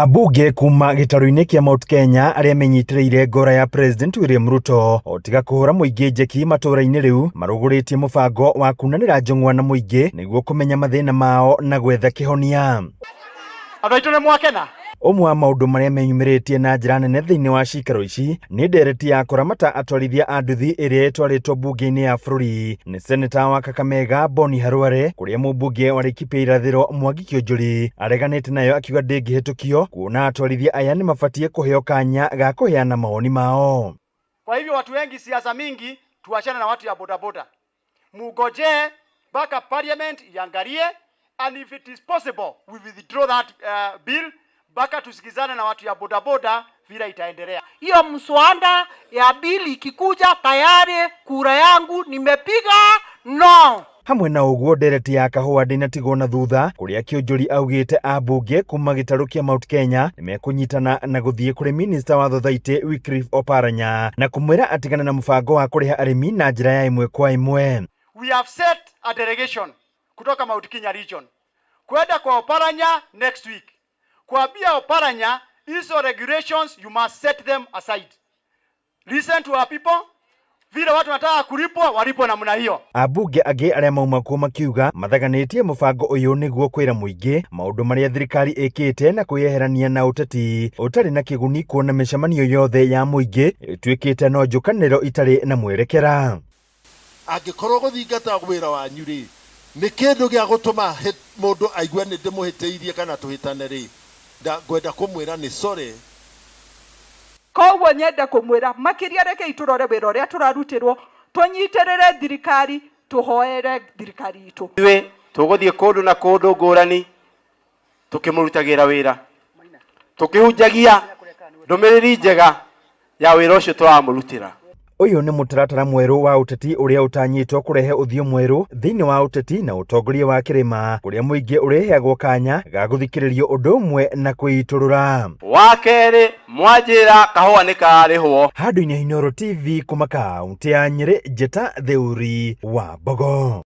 Ambunge kuma gĩtarũ-inĩ kĩa Mount Kenya arĩa menyitĩrĩire ngora ya President William Ruto o tiga kũhũra mũingĩ njeki matũũra-inĩ rĩu marũgũrĩtie mũbango wa kunanĩra njũng'wa na mũingĩ nĩguo kũmenya mathĩna mao na gwetha kĩhonia. Andũ aitũ nĩ mwakena. Ũmwe wa maũndũ marĩa meyumĩrĩtie na njĩra nene thĩinĩ wa cikaro ici nĩ ndereti ya kũramata atwarithia a nduthi ĩrĩa ĩtwarĩtwo mbunge-inĩ ya bũrũri nĩ seneta wa Kakamega Boni Harware, kũrĩa mũmbunge wa Laikipia Irathĩro Mwangi Kĩũnjũri areganĩte nayo akiuga ndĩngĩhĩtũkio kuona atwarithia aya nĩ mabatiĩ kũheo kanya ga kũheana mawoni mao. Kwa hivyo watu wengi, siasa mingi, tuachane na watu ya bodaboda, mungojee mpaka parliament iangalie, and if it is possible we withdraw that bill mpaka tusikizane na watu ya bodaboda vile itaendelea. Hiyo mswada ya bill ikikuja, tayari kura yangu nimepiga no. Hamwe na ũguo, ndereti ya kahũa ndĩnatigwo na thutha, kũrĩa Kĩũnjũri augĩte ambunge kuma gĩtarũ kĩa Mount Kenya nĩmekũnyitana na gũthiĩ kũrĩ minista wa thothaitĩ Wycliffe Oparanya na kũmwĩra atigane na mũbango wa kũrĩha arĩmi na njĩra ya ĩmwe kwa ĩmwe. We have set a delegation kutoka Mount Kenya region kwenda kwa Oparanya next week kuambia Oparanya, hizo regulations you must set them aside. Listen to our people. Vile watu wanataka kulipwa, walipwe namna hiyo. Ambunge angĩ arĩa mauma kuo makiuga mathaganĩtie mũbango ũyũ nĩguo kwĩra mũingĩ maũndũ marĩa thirikari ĩkĩte na kwĩyeherania na ũteti ũtarĩ na kĩguni, kuona mĩcemanio yothe ya mũingĩ ĩtuĩkĩte no njũkanĩrĩro itarĩ na mwerekera. Angĩkorwo gũthingata wĩra wanyu rĩ nĩ kĩndũ gĩa gũtũma mũndũ aigue nĩ ndĩmũhĩtĩirie kana tũhĩtane rĩ, ngwenda kũmwĩra nĩ sorry. Koguo nyende kũmwĩra makĩria, rekei tũrore wĩra ũrĩa tũrarutĩrwo, tũnyitĩrĩre thirikari, tũhoere thirikari itũ. Ithuĩ tũgũthiĩ kũndũ na kũndũ ngũrani tũkĩmũrutagĩra wĩra, tũkĩhunjagia ndũmĩrĩri njega ya wĩra ũcio tũramũrutĩra. Ũyũ nĩ mũtaratara mwerũ wa ũteti ũrĩa ũtanyĩtwo kũrehe ũthiũ mwerũ thĩinĩ wa ũteti na ũtongoria wa kĩrĩma, kũrĩa mũingĩ ũrĩheagwo kanya ga gũthikĩrĩrio ũndũ ũmwe na kwĩitũrũra. Wa kerĩ, mwanjĩra kahũa nĩ kararĩhwo. Handũ-inĩ Inooro TV kuma kaũntĩ ya Nyĩrĩ, Njĩta Theuri wa Mbogo.